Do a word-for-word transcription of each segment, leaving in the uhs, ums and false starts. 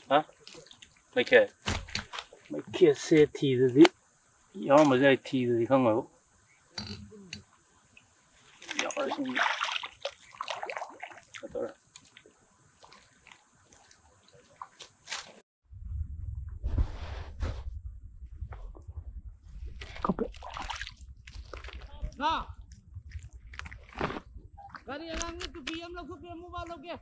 ꯍꯥ? ꯃꯩꯈꯦꯠ? ꯃꯩꯈꯦꯠꯁꯦ ꯊꯤꯗꯗꯤ ꯌꯥꯎꯔꯝꯕꯁꯨ ꯌꯥꯏ, ꯊꯤꯗꯗꯤ ꯈꯪꯉꯣꯏꯕ꯫ ꯌꯥꯎꯔꯁꯤꯡ ꯀꯩꯗꯧꯔꯦ? ꯀꯞꯄꯦ꯫ ꯅꯥ! ꯒꯥꯔꯤ ꯑꯉꯥꯡꯅ ꯇꯨꯄꯤ ꯑꯃ ꯂꯧꯊꯣꯛꯀꯦ, ꯑꯃꯨꯕ ꯂꯧꯒꯦ꯫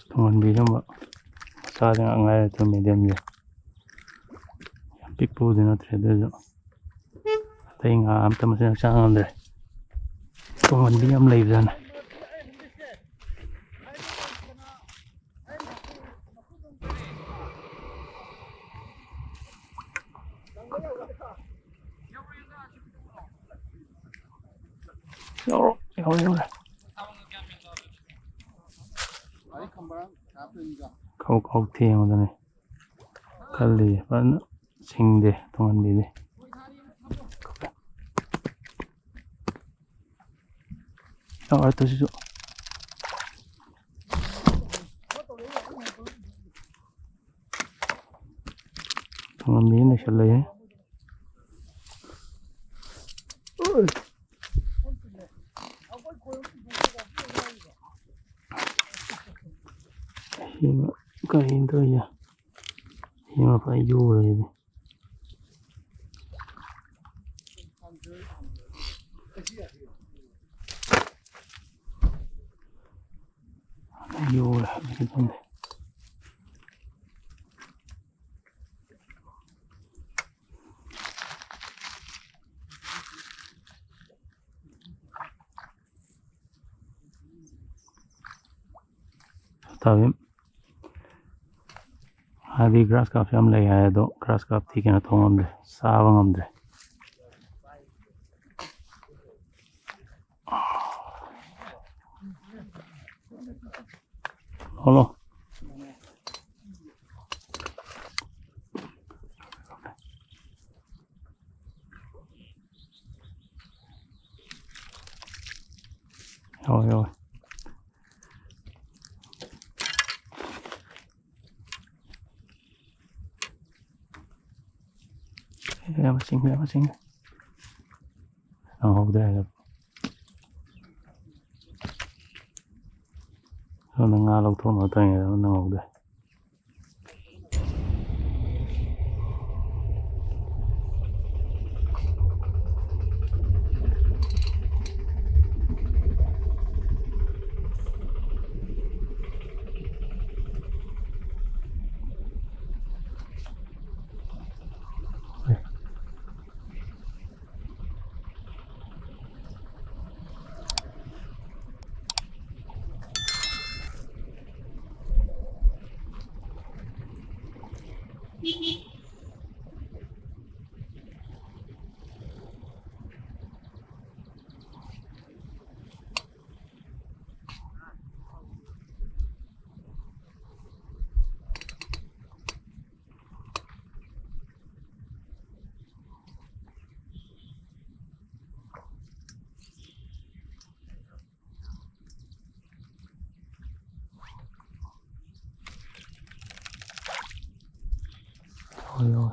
ꯇꯨꯡꯍꯟꯕꯤꯁꯨ ꯃꯆꯥꯁꯦ ꯉꯥꯛ ꯉꯥꯏꯔꯦ, ꯇꯨ ꯃꯦꯗꯤꯌꯝꯁꯦ꯫ ꯌꯥꯝ ꯄꯤꯛꯄꯕꯨꯗꯤ ꯅꯠꯇ꯭ꯔꯦ, ꯑꯗꯨꯁꯨ ꯑꯇꯩ ꯉꯥ ꯑꯝꯇ ꯃꯆꯤꯟꯖꯥꯛ ꯆꯥ ꯉꯝꯗ꯭ꯔꯦ꯫ ꯇꯨꯡꯍꯟꯕꯤ ꯌꯥꯝ ꯂꯩꯕꯖꯥꯠꯅꯦ꯫ ꯌꯧꯔꯣ, ꯌꯧꯔꯦ, ꯌꯧꯔꯦ꯫ ꯈꯧ ꯈꯧ ꯊꯦꯡꯕꯗꯅꯦ ꯀꯜꯂꯤ, ꯐꯖꯅ ꯁꯤꯡꯗꯦ ꯇꯨꯡꯍꯟꯕꯤꯗꯤ꯫ ꯌꯥꯎꯔꯦ ꯇꯨꯁꯤꯁꯨ꯫ ꯇꯨꯡꯍꯟꯕꯤ ꯑꯃ ꯂꯩꯁꯜꯂꯛꯑꯦ꯫ ꯁꯤꯃ ꯀꯔꯤꯅꯣ ꯇꯧꯔꯤꯁꯦ? ꯁꯤꯃ ꯐꯖꯅ ꯌꯣꯛꯈ꯭ꯔꯦꯅꯦ꯫ ꯌꯣꯛꯈ꯭ꯔꯦ ꯍꯧꯖꯤꯛꯀꯥꯟꯗꯤ꯫ ꯊꯥꯕꯤꯝ꯫ ꯍꯥꯏꯗꯤ grass carp ꯌꯥꯝ ꯂꯩ ꯍꯥꯏ, ꯑꯗꯣ grass carp ꯇꯤ ꯀꯩꯅꯣ ꯇꯧ ꯉꯝꯗ꯭ꯔꯦ, ꯆꯥꯕ ꯉꯝꯗ꯭ꯔꯦ꯫ ꯍꯜꯂꯣ꯫ ꯌꯥꯎꯋꯦ, ꯌꯥꯎꯋꯦ꯫ ꯑꯦ, ꯃꯁꯤꯡ, ꯃꯁꯤꯡ꯫ ꯅꯪꯍꯧꯗꯦ ꯍꯥꯏꯔꯕ꯫ ꯁꯣꯝꯗ ꯉꯥ ꯂꯧꯊꯣꯛꯅꯕ ꯇꯧꯔꯤꯉꯩꯗ ꯅꯪꯍꯧꯗꯦ꯫ ꯍꯣꯏ, ꯍꯣꯏ꯫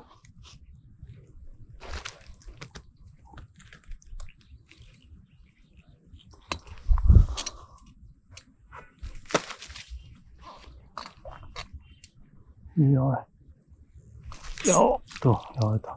ꯌꯥꯎꯔꯦ꯫ ꯌꯥꯎ-, ꯇꯣ, ꯌꯥꯎꯔꯦ, ꯇꯣ꯫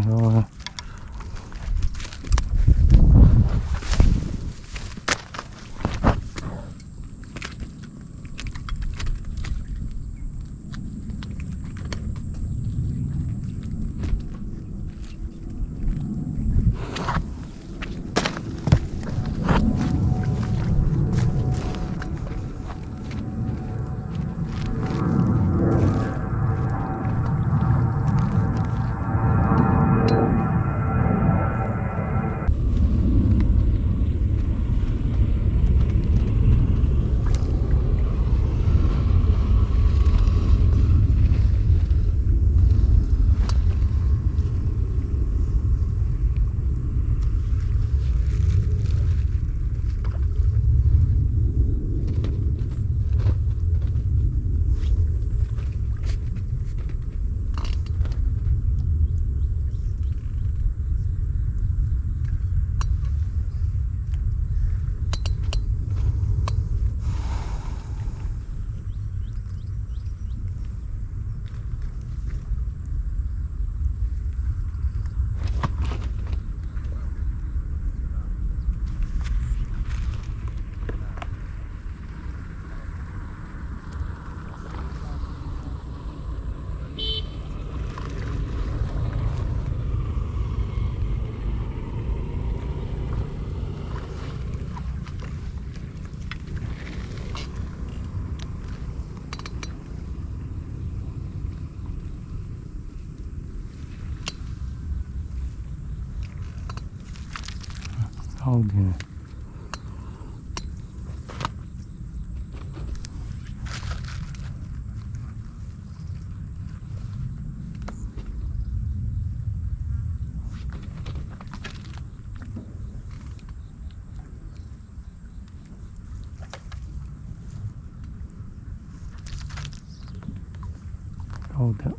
ꯑꯣ꯫ ꯌꯥꯎꯗꯦꯅꯦ꯫ ꯌꯥꯎꯗꯦ꯫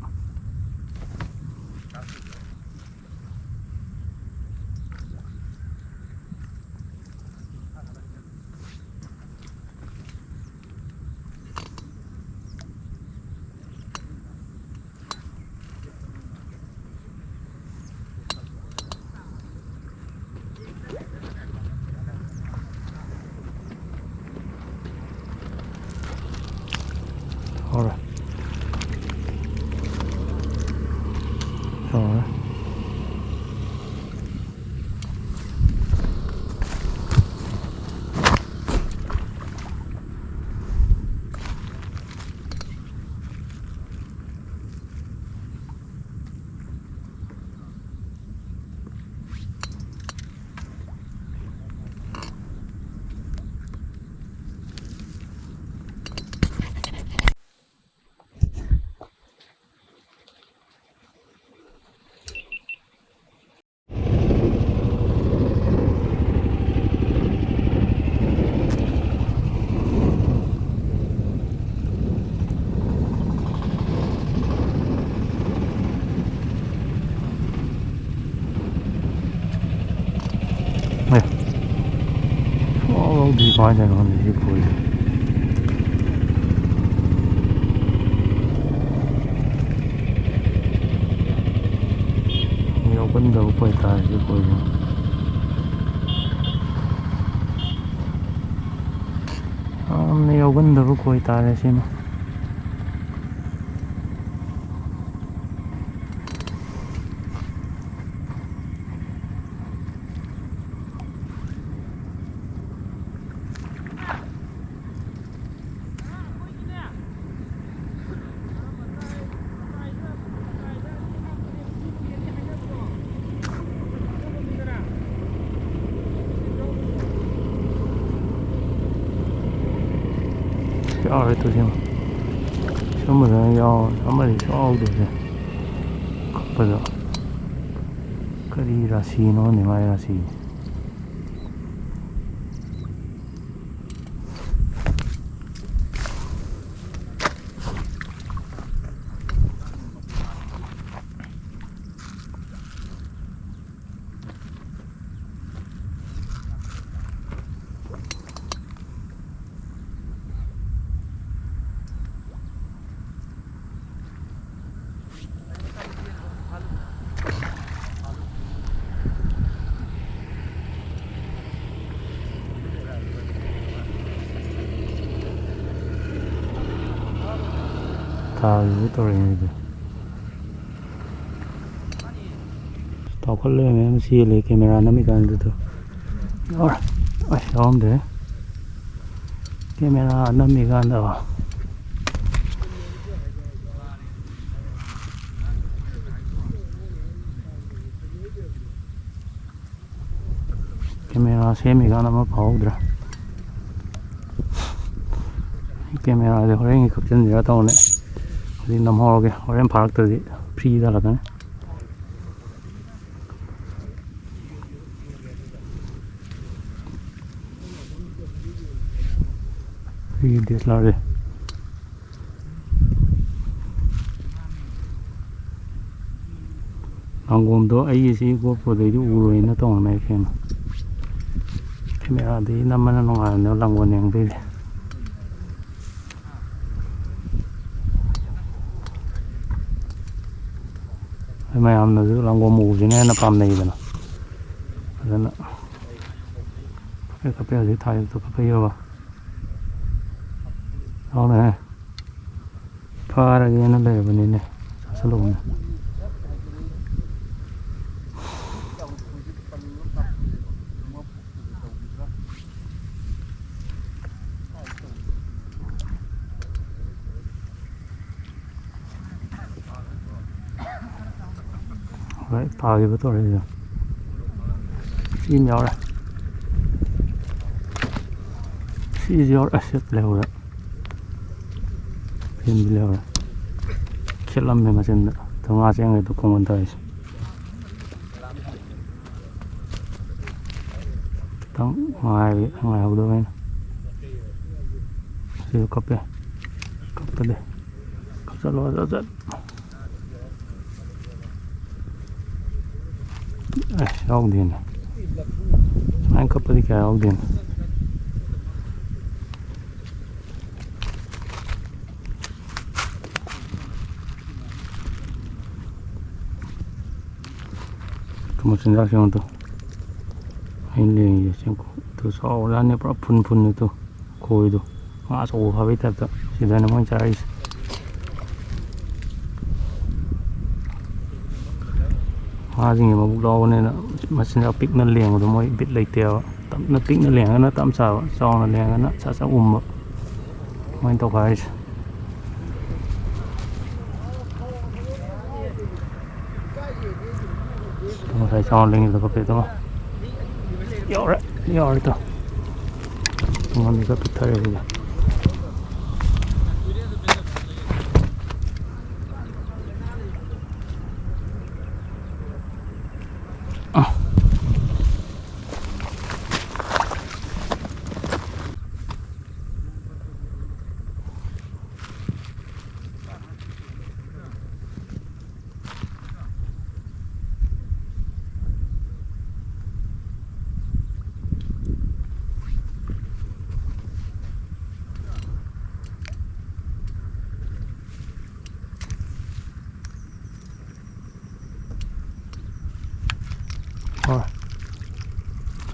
ꯑꯦ, ꯁꯨꯡꯂꯧ ꯂꯧꯗꯦ, ꯀꯃꯥꯏꯅ ꯇꯧꯔꯤꯅꯣ ꯈꯪꯗꯦ ꯁꯤ ꯈꯣꯏꯁꯦ꯫ ꯌꯥꯎꯒꯟꯗꯕ ꯈꯣꯏ ꯇꯥꯔꯦ ꯁꯤ ꯈꯣꯏꯁꯦ꯫ ꯌꯥꯝꯅ ꯌꯥꯎꯒꯟꯗꯕ ꯈꯣꯏ ꯇꯥꯔꯦ ꯁꯤꯃ꯫ ꯌꯥꯎꯔꯦ ꯇꯨꯁꯤꯃ꯫ ꯁꯨꯝꯕꯗꯅ ꯌꯥꯎ-, ꯑꯃꯗꯤ ꯁꯨꯡꯌꯥꯎ ꯌꯥꯎꯗꯦꯁꯦ꯫ ꯀꯛꯄꯗ꯫ ꯀꯔꯤ ꯔꯥꯁꯤꯅꯣ ꯈꯪꯗꯦ ꯃꯥꯏ ꯔꯥꯁꯤ꯫ ꯊꯥꯒꯤꯁꯦ ꯇꯧꯔꯛꯏꯅꯦ ꯑꯗꯨ꯫ ꯇꯥꯎꯈꯠꯂꯒ ꯃꯌꯥꯝ ꯆꯦꯜꯂꯦ ꯀꯦꯃꯦꯔꯥ ꯅꯝꯃꯤꯀꯥꯟꯗꯨꯗ꯫ ꯌꯥꯎꯔꯦ꯫ ꯑꯁ, ꯌꯥꯎꯔꯝꯗ꯭ꯔꯦ꯫ ꯀꯦꯃꯦꯔꯥ ꯅꯝꯃꯤꯀꯥꯟꯗ꯫ ꯀꯦꯃꯦꯔꯥ ꯁꯦꯝꯃꯤꯀꯥꯟꯗ ꯑꯃ ꯐꯥꯍꯧꯗ꯭ꯔꯦ꯫ ꯀꯦꯃꯦꯔꯥꯁꯦ ꯍꯣꯔꯦꯟꯒꯤ ꯀꯛꯆꯤꯟꯁꯤꯔ ꯇꯧꯕꯅꯦ꯫ ꯍꯧꯖꯤꯛ ꯅꯝꯍꯧꯔꯒꯦ, ꯍꯣꯔꯦꯟ ꯐꯥꯔꯛꯇ꯭ꯔꯗꯤ ꯐ꯭ꯔꯤꯗ ꯍꯜꯂꯛꯀꯅꯤ꯫ ꯑꯩꯒꯤ ꯗꯤ ꯑꯦꯁ ꯑꯦꯜ ꯑꯥꯔꯁꯦ꯫ ꯂꯥꯡꯒꯣꯜꯗꯣ ꯑꯩꯒꯤꯁꯤ ꯒꯣꯄ꯭ꯔꯣꯗꯩꯗꯤ ꯎꯔꯣꯏꯅ ꯇꯧꯔꯝꯃꯦ ꯑꯩꯈꯣꯏꯅ꯫ ꯃꯌꯥꯗꯤ ꯅꯝꯕꯅ ꯅꯨꯡꯉꯥꯏꯕꯅꯦꯕ ꯂꯥꯡꯒꯣꯜ ꯌꯦꯡꯕꯩꯗꯤ꯫ ꯃꯌꯥꯝꯅꯁꯨ ꯂꯥꯡꯒꯣꯜ ꯎꯕꯁꯤꯅ ꯍꯦꯟꯅ ꯄꯥꯝꯅꯩꯗꯅ꯫ ꯑꯗꯨꯅ ꯀꯞꯄꯦ, ꯀꯞꯄꯦ, ꯍꯧꯖꯤꯛ ꯊꯥꯏꯗꯨ ꯀꯞꯄ ꯌꯦꯡꯉꯣ꯫ ꯌꯥꯎꯅꯦ꯫ ꯐꯥꯔꯒꯦꯅ ꯂꯩꯔꯕꯅꯤꯅꯦ꯫ ꯆꯥꯁꯜꯂꯨꯕꯅꯦ꯫ ꯍꯣꯏ, ꯇꯥꯈꯤꯕ ꯇꯧꯔꯛꯏꯁꯦ꯫ ꯁꯤ ꯑꯃ ꯌꯥꯎꯔꯦ꯫ ꯁꯤꯁꯨ ꯌꯥꯎꯔꯦ꯫ ꯑꯁ, ꯂꯩꯍꯧꯔꯦ꯫ ꯐꯦꯟꯗꯤ ꯂꯩꯍꯧꯔꯦ꯫ ꯈꯦꯠꯂꯝꯃꯦ ꯃꯆꯤꯟꯗ꯫ ꯑꯗꯣ ꯉꯥ ꯆꯦꯟꯈ꯭ꯔꯦ ꯈꯣꯡꯒꯟ ꯇꯧꯔꯤꯁꯦ꯫ ꯈꯤꯇꯪ ꯉꯥꯏ-, ꯉꯥꯏꯍꯧꯗꯕ ꯑꯩꯅ꯫ ꯁꯤꯁꯨ ꯀꯞꯄꯦ꯫ ꯀꯞꯄꯗꯤ꯫ ꯀꯞꯆꯠꯂꯣ, ꯆꯠ, ꯆꯠ꯫ ꯑꯦ, ꯌꯥꯎꯗꯦꯅꯦ꯫ ꯁꯨꯃꯥꯏꯅ ꯀꯞꯄꯗꯤ ꯀꯌꯥ ꯌꯥꯎꯗꯦꯅꯦ꯫ ꯃꯆꯤꯟꯖꯥꯛꯁꯦ ꯌꯦꯡꯉꯣ ꯇꯨ꯫ ꯑꯩꯅ ꯂꯦꯡꯉꯤꯁꯦ ꯆꯦꯡꯀꯨꯞ꯫ ꯇꯨ ꯆꯥꯎꯔꯖꯥꯠꯅꯤ ꯄꯨꯔꯥ ꯐꯨꯟ ꯐꯨꯟꯅꯤ ꯇꯨ꯫ ꯈꯣꯏꯗꯣ꯫ ꯉꯥ ꯑꯆꯧꯕ ꯐꯥꯕꯩ ꯇꯥꯏꯞꯇ꯫ ꯁꯤꯗꯅ ꯃꯣꯏ ꯆꯥꯔꯤꯁꯦ꯫ ꯉꯥꯁꯤꯡꯁꯦ ꯃꯕꯨꯛ ꯂꯥꯎꯕꯅꯤꯅ ꯃꯆꯤꯟꯖꯥꯛ ꯄꯤꯛꯅ ꯂꯦꯡꯕꯗꯣ ꯃꯣꯏ ꯕꯤꯠ ꯂꯩꯇꯦꯕ꯫ ꯇꯞꯅ ꯄꯤꯛꯅ ꯂꯦꯡꯉꯒꯅ ꯇꯞ ꯆꯥꯕ, ꯆꯥꯎꯅ ꯂꯦꯡꯉꯒꯅ ꯁꯠ ꯁꯠ ꯎꯝꯕ꯫ ꯃꯣꯏꯅ ꯇꯧꯈꯥꯏꯔꯤꯁꯦ꯫ ꯉꯁꯥꯏ ꯆꯥꯎꯅ ꯂꯦꯡꯉꯤꯗꯣ ꯀꯞꯄꯦ ꯑꯗꯨꯃ꯫ ꯌꯥꯎꯔꯦ, ꯌꯥꯎꯔꯦ ꯇꯣ꯫ ꯇꯨꯡꯍꯟꯕꯤꯒ ꯄꯤꯛꯊꯔꯦ ꯁꯤꯗꯤ꯫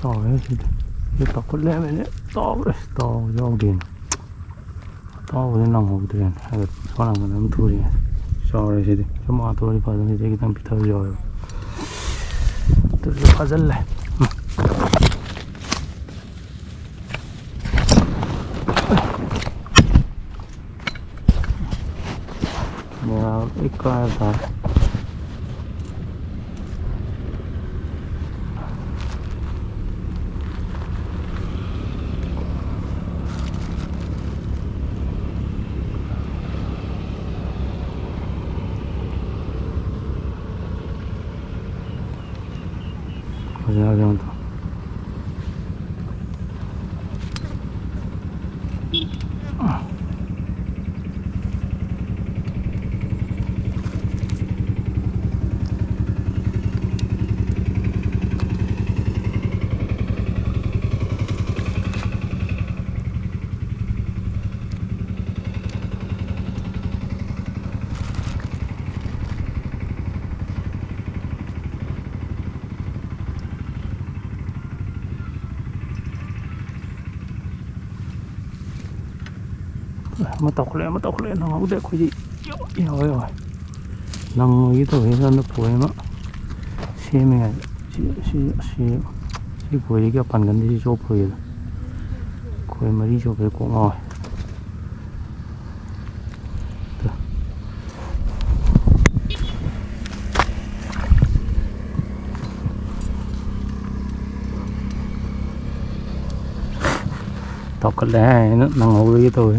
ꯆꯥꯎꯔꯦ ꯁꯤꯗꯤ꯫ ꯁꯤ ꯇꯥꯎꯈꯠꯂꯦ ꯍꯥꯏꯕꯅꯤ꯫ ꯇꯥꯎꯔꯦ꯫ ꯇꯥꯎꯕ ꯌꯥꯎꯗꯦꯅꯦ꯫ ꯇꯥꯎꯕꯗꯤ ꯅꯪꯍꯧꯗ꯭ꯔꯦꯅꯦ꯫ ꯍꯥꯏꯕꯗꯤ ꯁꯣꯝ ꯅꯥꯀꯟꯗ ꯑꯗꯨꯝ ꯊꯨꯔꯤ꯫ ꯆꯥꯎꯔꯦ ꯁꯤꯗꯤ꯫ ꯁꯨꯝ ꯑꯥ ꯊꯣꯛꯑꯗꯤ ꯐꯗꯧꯅꯤ꯫ ꯁꯤꯗꯤ ꯈꯤꯇꯪ ꯄꯤꯛꯊꯕꯁꯨ ꯌꯥꯎꯋꯦꯕ꯫ ꯑꯗꯨꯁꯨ ꯐꯥꯖꯤꯜꯂꯦ꯫ ꯃꯌꯥꯝ ꯂꯣꯏ ꯀꯥꯏꯔ ꯇꯥꯔꯦ꯫ ꯐꯖꯅ ꯌꯦꯡꯉꯣ꯫ ꯑꯃ ꯇꯧꯈꯠꯂꯛꯑꯦ, ꯑꯃ ꯇꯧꯈꯠꯂꯛꯑꯦ꯫ ꯅꯪꯍꯧꯗꯦ ꯑꯩꯈꯣꯏꯗꯤ꯫ ꯌꯥꯎꯋꯦ, ꯌꯥꯎꯋꯦ꯫ ꯅꯪꯉꯣꯏꯒꯦ ꯇꯧꯋꯦ꯫ ꯁꯣꯝꯗ ꯈꯣꯏ ꯑꯃ ꯁꯦꯝꯃꯤꯉꯩꯗ ꯁꯤ, ꯁꯤ, ꯁꯤ, ꯁꯤ ꯈꯣꯏꯗꯒꯤ ꯀꯌꯥ ꯄꯥꯟꯒꯟꯗꯦ꯫ ꯁꯤ ꯆꯣꯞꯄ ꯈꯣꯏꯗ꯫ ꯈꯣꯏ ꯃꯔꯤ ꯆꯣꯞꯄꯗ ꯀꯣꯛ ꯉꯥꯎꯋꯦ꯫ ꯇꯧꯈꯠꯂꯦ ꯍꯥꯏꯅ ꯅꯪꯍꯧꯔꯣꯏꯒꯦ ꯇꯧꯋꯦ꯫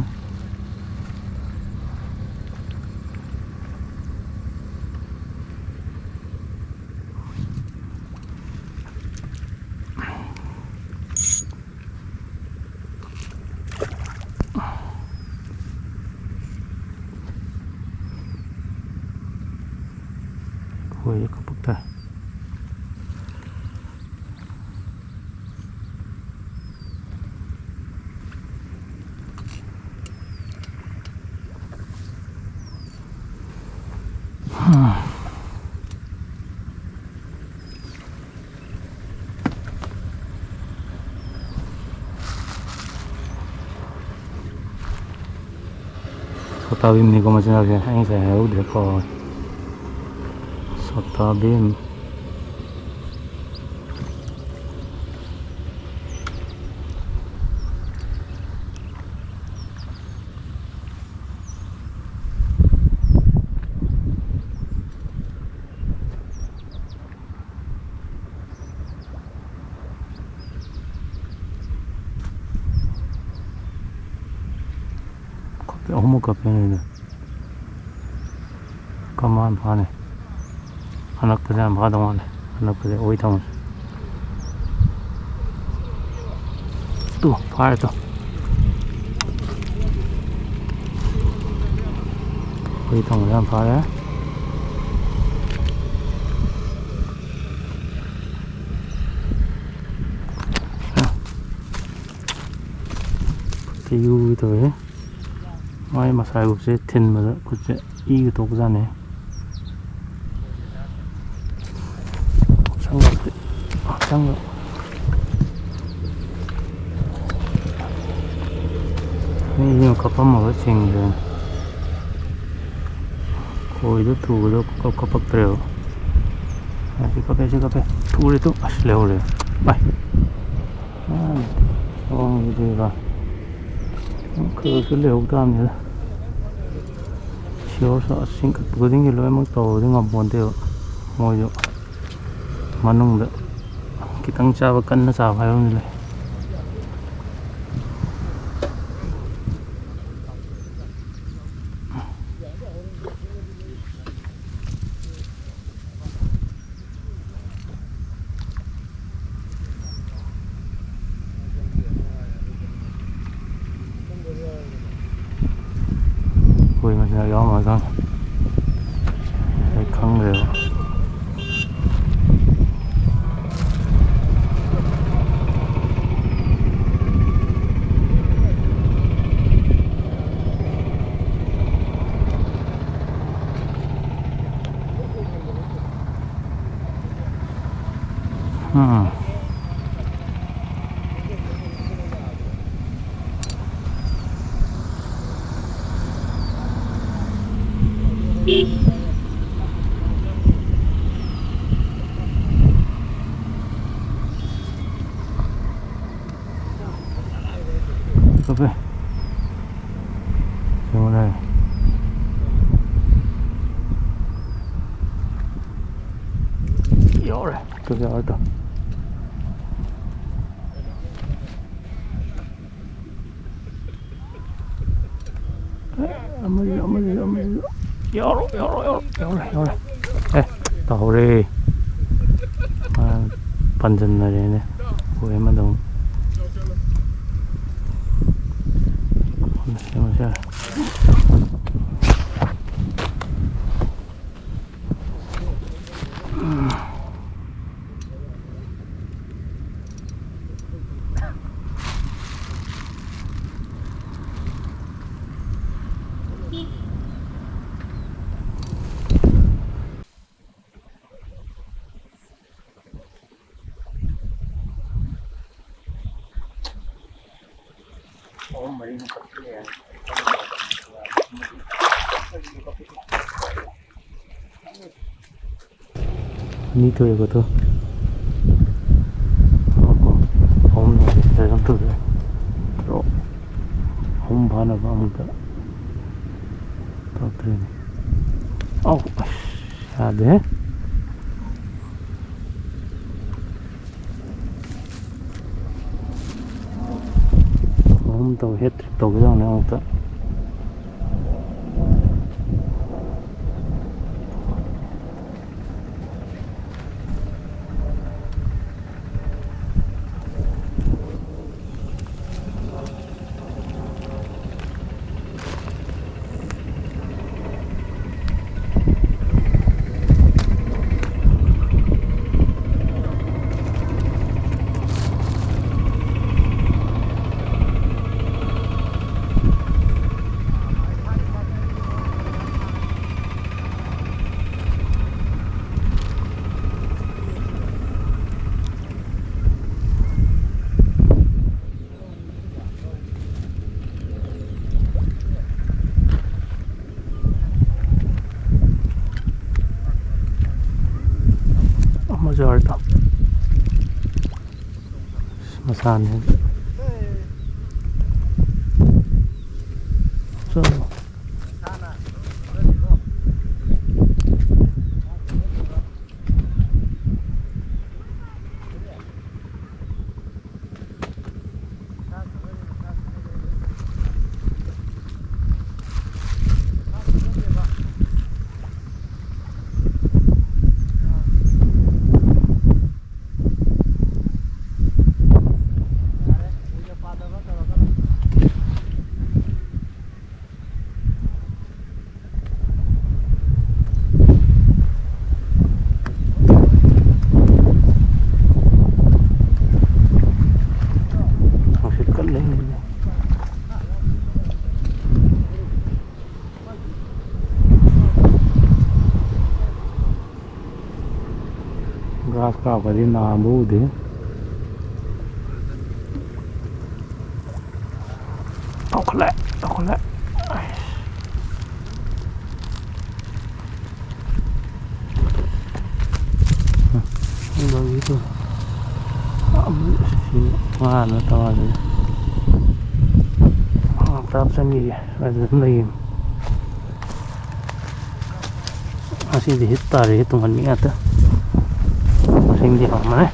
ꯈꯣꯏ ꯀꯞꯄꯛꯇ꯫ ꯁꯛꯇꯥꯕꯤꯝꯅꯤꯀꯣ ꯃꯆꯤꯟꯖꯥꯛꯁꯦ, ꯑꯩ ꯉꯁꯥꯏ ꯍꯥꯏꯍꯧꯗ꯭ꯔꯦ, ꯀꯥꯎꯔꯦ꯫ ꯁꯛꯇꯥꯕꯤꯝ꯫ ꯀꯞꯄꯦ, ꯑꯍꯨꯝꯃꯛ ꯀꯞꯄꯦ ꯑꯩꯅ꯫ ꯀꯃꯥꯟ ꯐꯥꯅꯤ꯫ ꯑꯅꯛꯄꯁꯦ ꯌꯥꯝ ꯐꯥꯗꯧ ꯃꯥꯜꯂꯦ꯫ ꯑꯅꯛꯄꯁꯦ ꯑꯣꯏ ꯊꯝꯃꯁꯦ꯫ ꯇꯨ, ꯐꯥꯔꯦ ꯇꯨ꯫ ꯑꯣꯏ ꯊꯝꯃꯁꯦ ꯌꯥꯝ ꯐꯥꯔꯦ꯫ ꯀꯩꯌꯨ ꯇꯧꯋꯦ꯫ ꯃꯥꯏ ꯃꯁꯥꯏꯕꯨꯛꯁꯦ ꯊꯤꯟꯕꯗ ꯈꯨꯠꯁꯦ ꯏꯒ ꯊꯣꯛꯄꯖꯥꯠꯅꯤ꯫ ꯍꯛꯆꯥꯡꯒ, ꯍꯛꯆꯥꯡꯒ꯫ ꯃꯤꯁꯤꯅ ꯀꯞꯄꯝꯃꯒ ꯆꯤꯡꯗꯅ꯫ ꯈꯣꯏꯗꯣ ꯊꯨꯕꯗꯣ ꯀꯞ-, ꯀꯞꯄꯛꯇ꯭ꯔꯦꯕ꯫ ꯑꯁꯤ ꯀꯞꯄꯦ, ꯁꯤ ꯀꯞꯄꯦ꯫ ꯊꯨꯔꯦ ꯇꯨ꯫ ꯑꯁ, ꯂꯩꯍꯧꯔꯦ꯫ ꯚꯥꯏ꯫ ꯑꯥ, ꯊꯋꯥꯡꯁꯤꯗꯤꯕ꯫ ꯈꯔ ꯈꯔꯁꯨ ꯂꯩꯍꯧ ꯇꯥꯕꯅꯤꯗ꯫ ꯁꯤꯌꯣꯔ ꯁꯣꯠ ꯆꯤꯡꯈꯠꯄ ꯈꯨꯗꯤꯡꯒꯤ ꯂꯣꯏꯅꯃꯛ ꯇꯧꯕꯗꯤ ꯉꯝꯄꯣꯟꯇꯦꯕ꯫ ꯃꯣꯏꯁꯨ ꯃꯅꯨꯡꯗ ꯈꯤꯇꯪ ꯆꯥꯕ, ꯀꯟꯅ ꯆꯥꯕ ꯍꯥꯏꯕ ꯑꯃꯗꯤ ꯂꯩ꯫ ꯈꯣꯏ ꯃꯆꯤꯟꯖꯥꯛ ꯌꯥꯎꯔꯝꯃꯗꯝꯅꯤ꯫ ꯑꯩ ꯈꯪꯗ꯭ꯔꯦꯕ꯫ ꯎꯝ꯫ ꯇꯨ ꯌꯥꯎꯔꯦ ꯇꯨ꯫ ꯑꯦ, ꯑꯃꯁꯨ, ꯑꯃꯁꯨ, ꯑꯃꯁꯨ꯫ ꯌꯥꯎꯔꯣ, ꯌꯥꯎꯔꯣ, ꯌꯥꯎꯔꯣ, ꯌꯥꯎꯔꯦ, ꯌꯥꯎꯔꯦ꯫ ꯑꯦ, ꯇꯥꯍꯧꯔꯦ꯫ ꯃꯥ ꯄꯟꯖꯟꯅꯔꯦꯅꯦ꯫ ꯈꯣꯏ ꯑꯃꯗ ꯑꯃꯨꯛ꯫ ꯁꯦꯝꯃꯁꯦ, ꯁꯦꯝꯃꯁꯦ꯫ ꯑꯅꯤ ꯊꯣꯛꯑꯦꯀꯣ, ꯇꯨ꯫ ꯑꯍꯨꯝ ꯊꯣꯛꯑꯦ꯫ ꯑꯍꯨꯝ ꯐꯥꯅꯕ ꯑꯃꯨꯛꯇ ꯇꯧꯔꯛꯇ꯭ꯔꯤꯅꯦ꯫ ꯑꯧ, ꯑꯁ, ꯌꯥꯗꯦꯍꯦ꯫ ꯑꯍꯨꯝ ꯇꯧ, ꯍꯦꯠ ꯇ꯭ꯔꯤꯛ ꯇꯧꯒꯗꯧꯅꯦ ꯑꯃꯨꯛꯇ꯫ ꯑꯃꯁꯨ ꯌꯥꯎꯔꯦ ꯇꯥꯎ꯫ ꯃꯁꯥꯅꯤ꯫ ꯆꯠꯂꯣ꯫ ꯆꯥꯎꯈ꯭ꯔꯗꯤ ꯅꯥꯕ ꯎꯗꯦ꯫ ꯇꯧꯈꯠꯂꯦ, ꯇꯧꯈꯠꯂꯦ꯫ ꯉꯥ ꯅꯠꯇꯕ ꯃꯥꯜꯂꯦ꯫ ꯉꯥ ꯃꯆꯥ ꯑꯃ ꯆꯪꯈꯤꯒꯦ꯫ ꯑꯗꯨ ꯑꯗꯨꯝ ꯂꯩꯌꯦ꯫ ꯉꯁꯤꯗꯤ ꯍꯤꯠ ꯇꯥꯔꯦ, ꯇꯨꯡꯍꯟꯕꯤ ꯉꯥꯛꯇ꯫ ꯃꯁꯤꯡꯗꯤ ꯌꯥꯝꯃꯅꯤ꯫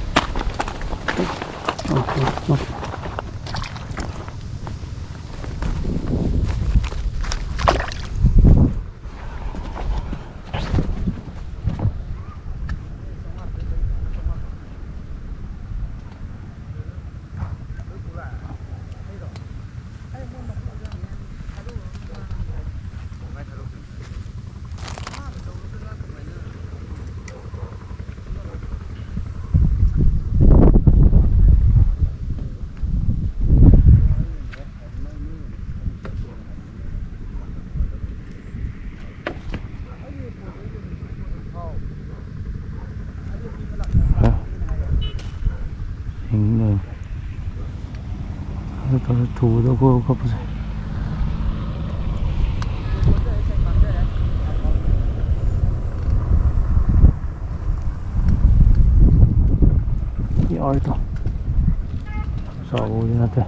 ꯍꯤꯡ ꯂꯩꯔꯝꯃꯦ꯫ ꯑꯗꯨ ꯇꯧꯔ ꯊꯨꯕꯗ ꯀꯣꯏꯕ ꯈꯣꯠꯄꯁꯦ꯫ ꯌꯥꯎꯔꯤꯗꯣ ꯆꯥꯎꯕꯗꯤ ꯅꯠꯇꯦ꯫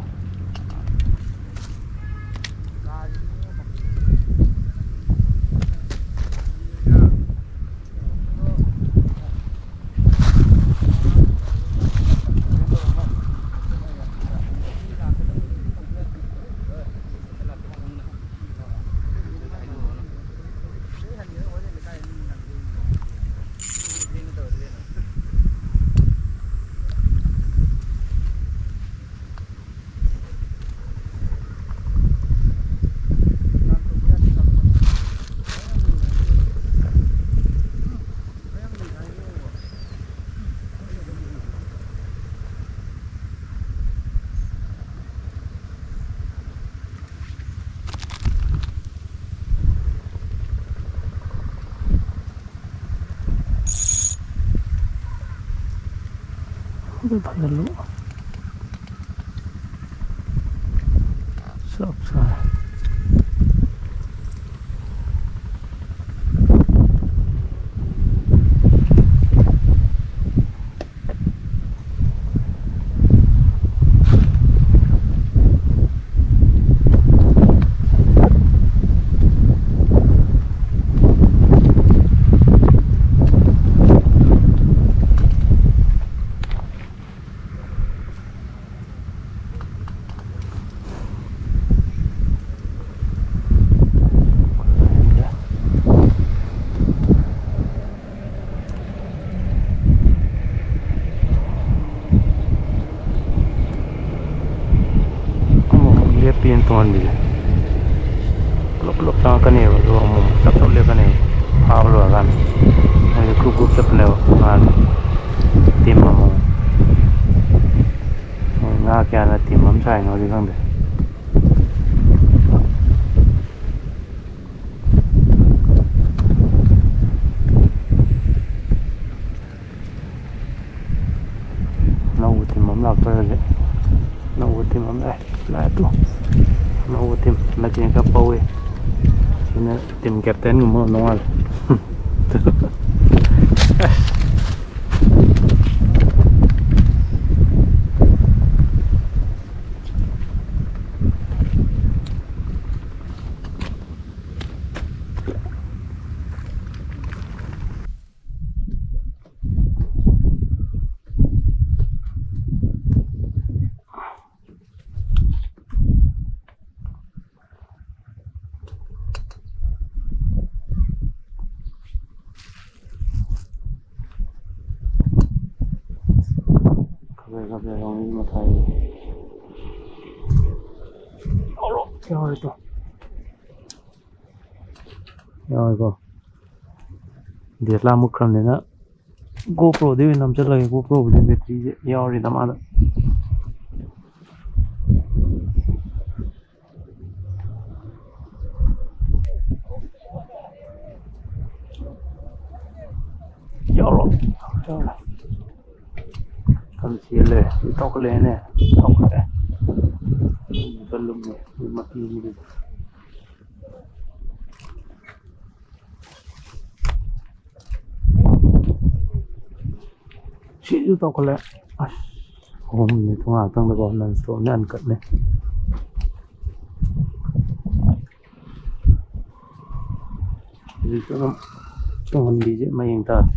ꯐꯖꯜꯂꯨ꯫ ꯆꯞ ꯆꯥꯔꯦ꯫ ꯑꯃꯨꯛ ꯂꯦꯞꯄꯤꯅ ꯇꯣꯡꯍꯟꯕꯤꯁꯦ꯫ ꯄꯨꯂꯞ ꯄꯨꯂꯞ ꯆꯪꯉꯛꯀꯅꯦꯕ, ꯑꯗꯨꯒ ꯑꯃꯨꯛ ꯆꯞ ꯆꯞ ꯂꯦꯞꯀꯅꯦꯕ꯫ ꯐꯥꯕ ꯂꯣꯏꯔꯀꯥꯟꯗ ꯃꯣꯏꯗꯤ group group ꯆꯠꯄꯅꯦꯕ꯫ ꯃꯥꯅ team ꯑꯃꯃꯝ꯫ ꯃꯣꯏ ꯉꯥ ꯀꯌꯥꯅ team ꯑꯃ ꯁꯥꯏꯅꯣꯗꯤ ꯈꯪꯗꯦ꯫ ꯑꯅꯧꯕ team ꯑꯃ ꯂꯥꯛꯇꯣꯔꯦ ꯍꯧꯖꯤꯛ꯫ ꯑꯅꯧꯕ team ꯑꯃ ꯂꯥꯛꯑꯦ꯫ ꯂꯥꯛꯑꯦ ꯇꯨ꯫ ꯑꯅꯧꯕ team꯫ ꯍꯟꯗꯛꯀꯤꯅ ꯈꯔ ꯄꯧꯋꯦ꯫ ꯁꯤꯅ team captain ꯒꯨꯝꯕ ꯑꯣꯏꯔꯝꯗꯧ ꯃꯥꯜꯂꯦ꯫ ꯈꯕꯔ ꯈꯕꯔ ꯍꯧꯅꯤ ꯃꯊꯥꯏ꯫ ꯌꯥꯎꯔꯦ ꯇꯣ꯫ ꯌꯥꯎꯔꯦꯀꯣ꯫ ꯗꯦꯠꯂꯥ ꯃꯨꯠꯈ꯭ꯔꯕꯅꯤꯅ GoPro ꯗꯤ ꯑꯣꯏꯅ ꯅꯝꯁꯤꯜꯂꯒꯦ꯫ GoPro ꯕꯨꯗꯤ battery ꯁꯦ ꯌꯥꯎꯔꯤꯗ ꯃꯥꯗ꯫ ꯌꯥꯎꯔꯣ꯫ ꯌꯥꯎꯔꯣ꯫ ꯆꯦꯜꯂꯦ꯫ ꯁꯤ ꯇꯧꯈꯠꯂꯛꯑꯦꯅꯦ꯫ ꯇꯧꯈꯠꯂꯛꯑꯦ꯫ ꯀꯜꯂꯨꯝꯅꯦ꯫ ꯃꯄꯤꯁꯤꯗꯤ꯫ ꯁꯤꯁꯨ ꯇꯧꯈꯠꯂꯦ꯫ ꯑꯁ, ꯑꯍꯨꯝꯅꯤ ꯉꯥꯛꯇꯪꯗꯀꯣ, non stopꯅꯦ, uncut ꯅꯦ꯫ ꯍꯧꯖꯤꯛꯁꯨ ꯑꯗꯨꯝ ꯇꯨꯡꯍꯟꯕꯤꯁꯦ ꯃꯌꯦꯡ ꯇꯥꯗ꯭ꯔꯤ꯫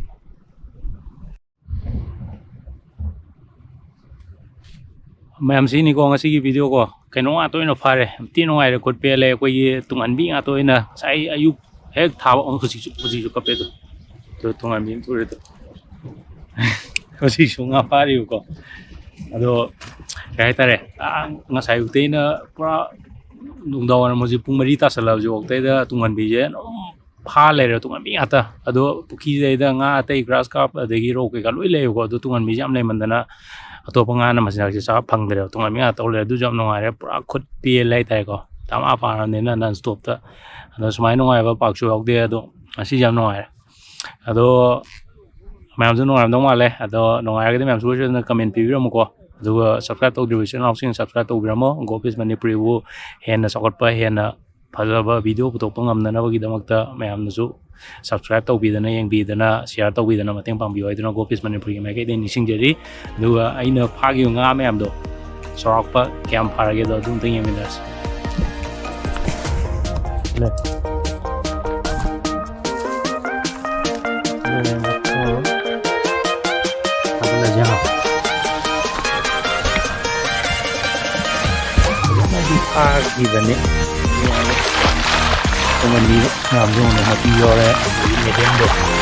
ꯃꯌꯥꯝ ꯁꯤꯅꯤꯀꯣ ꯉꯁꯤꯒꯤ video ꯀꯣ꯫ ꯀꯩꯅꯣ ꯉꯥꯛꯇ ꯑꯣꯏꯅ ꯐꯥꯔꯦ꯫ ꯌꯥꯝ ꯊꯤ ꯅꯨꯡꯉꯥꯏꯔꯦ, ꯈꯨꯠ ꯄꯦꯜꯂꯦ꯫ ꯑꯩꯈꯣꯏꯒꯤ ꯇꯨꯡꯍꯟꯕꯤ ꯉꯥꯛꯇ ꯑꯣꯏꯅ ꯉꯁꯥꯏ ꯑꯌꯨꯛ ꯍꯦꯛ ꯊꯥꯕ, ꯑꯣ, ꯍꯧꯖꯤꯛꯁꯨ, ꯍꯧꯖꯤꯛꯁꯨ ꯀꯞꯄꯦ ꯑꯗꯣ꯫ ꯑꯗꯣ ꯇꯨꯡꯍꯟꯕꯤ ꯑꯃ ꯊꯣꯛꯑꯦ ꯑꯗꯣ꯫ ꯍꯧꯖꯤꯛꯁꯨ ꯉꯥ ꯐꯥꯔꯤꯕꯀꯣ꯫ ꯑꯗꯣ ꯀꯩ ꯍꯥꯏꯇꯥꯔꯦ, ꯑꯥ, ꯉꯁꯥꯏ ꯑꯌꯨꯛꯇꯩꯅ ꯄꯨꯔꯥ ꯅꯨꯡꯗꯥꯡ ꯋꯥꯏꯔꯝ ꯍꯧꯖꯤꯛ ꯄꯨꯡ ꯃꯔꯤ ꯇꯥꯁꯜꯂꯛꯑꯕꯁꯤ ꯐꯥꯎꯗꯩꯗ ꯇꯨꯡꯍꯟꯕꯤꯁꯦ ꯑꯗꯨꯝ ꯐꯥ ꯂꯩꯔꯦ, ꯇꯨꯡꯍꯟꯕꯤ ꯉꯥꯛꯇ꯫ ꯑꯗꯣ ꯄꯨꯈ꯭ꯔꯤꯗꯩꯗ ꯉꯥ ꯑꯇꯩ grass carp ꯑꯗꯒꯤ ꯔꯧ ꯀꯩꯀꯥ ꯂꯣꯏ ꯂꯩꯌꯦꯕꯀꯣ꯫ ꯑꯗꯣ ꯇꯨꯡꯍꯟꯕꯤꯁꯦ ꯌꯥꯝ ꯂꯩꯃꯟꯗꯅ ꯑꯇꯣꯞꯄ ꯉꯥꯅ ꯃꯆꯤꯟꯖꯥꯛꯁꯦ ꯆꯥꯕ ꯐꯪꯗ꯭ꯔꯦꯕ꯫ ꯇꯨꯡꯍꯟꯕꯤ ꯉꯥꯛꯇ ꯇꯧ ꯂꯩꯔꯦ꯫ ꯑꯗꯨꯁꯨ ꯌꯥꯝ ꯅꯨꯡꯉꯥꯏꯔꯦ, ꯄꯨꯔꯥ ꯈꯨꯠ ꯄꯦꯜꯂꯦ ꯍꯥꯏꯇꯥꯔꯦꯀꯣ꯫ ꯇꯔꯥꯃꯉꯥ ꯐꯥꯔꯕꯅꯤꯅ non stopꯇ꯫ ꯑꯗꯣ ꯁꯨꯃꯥꯏꯅ ꯅꯨꯡꯉꯥꯏꯕ ꯄꯥꯛꯁꯨ ꯌꯥꯎꯗꯦ꯫ ꯑꯗꯣ ꯉꯁꯤꯁꯦ ꯌꯥꯝ ꯅꯨꯡꯉꯥꯏꯔꯦ꯫ ꯑꯗꯣ ꯃꯌꯥꯝꯁꯨ ꯅꯨꯡꯉꯥꯏꯔꯝꯗꯧ ꯃꯥꯜꯂꯦ꯫ ꯑꯗꯣ ꯅꯨꯡꯉꯥꯏꯔꯒꯗꯤ ꯃꯌꯥꯝꯁꯨ ꯁꯣꯏꯗꯅ comment ꯄꯤꯕꯤꯔꯝꯃꯨꯀꯣ꯫ ꯑꯗꯨꯒ subscribe ꯇꯧꯗ꯭ꯔꯤꯕ ꯏꯆꯤꯟ ꯏꯅꯥꯎꯁꯤꯡ subscribe ꯇꯧꯕꯤꯔꯝꯃꯣ꯫ Go Fish ꯃꯅꯤꯄꯨꯔꯤꯕꯨ ꯍꯦꯟꯅ ꯆꯥꯎꯈꯠꯄ, ꯍꯦꯟꯅ ꯐꯖꯕ video ꯄꯨꯊꯣꯛꯄ ꯉꯝꯅꯅꯕꯒꯤꯗꯃꯛꯇ ꯃꯌꯥꯝꯅꯁꯨ subscribe ꯇꯧꯕꯤꯗꯅ, ꯌꯦꯡꯕꯤꯗꯅ, share ꯇꯧꯕꯤꯗꯅ ꯃꯇꯦꯡ ꯄꯥꯡꯕꯤꯌꯨ ꯍꯥꯏꯗꯨꯅ Go Fish ꯃꯅꯤꯄꯨꯔꯤꯒꯤ ꯃꯥꯏꯀꯩꯗꯒꯤ ꯅꯤꯡꯁꯤꯡꯖꯔꯤ꯫ ꯑꯗꯨꯒ ꯑꯩꯅ ꯐꯥꯈꯤꯕ ꯉꯥ ꯃꯌꯥꯝꯗꯣ ꯆꯥꯎꯔꯥꯛꯄ ꯀꯌꯥꯝ ꯐꯥꯔꯒꯦꯗꯣ ꯑꯗꯨ ꯑꯝꯇꯪ ꯌꯦꯡꯃꯤꯟꯅꯔꯁꯤ꯫ ꯂꯩ꯫ ꯐꯖꯅꯗꯤ ꯐꯥꯈꯤꯕꯅꯤ꯫ ꯇꯨꯡꯍꯟꯕꯤ ꯃꯌꯥꯝꯁꯦ ꯌꯦꯡꯉꯨꯅꯦ, ꯃꯄꯤ ꯌꯥꯎꯔꯦ, ꯑꯗꯒꯤ ꯃꯦꯗꯤꯌꯝꯗꯣ꯫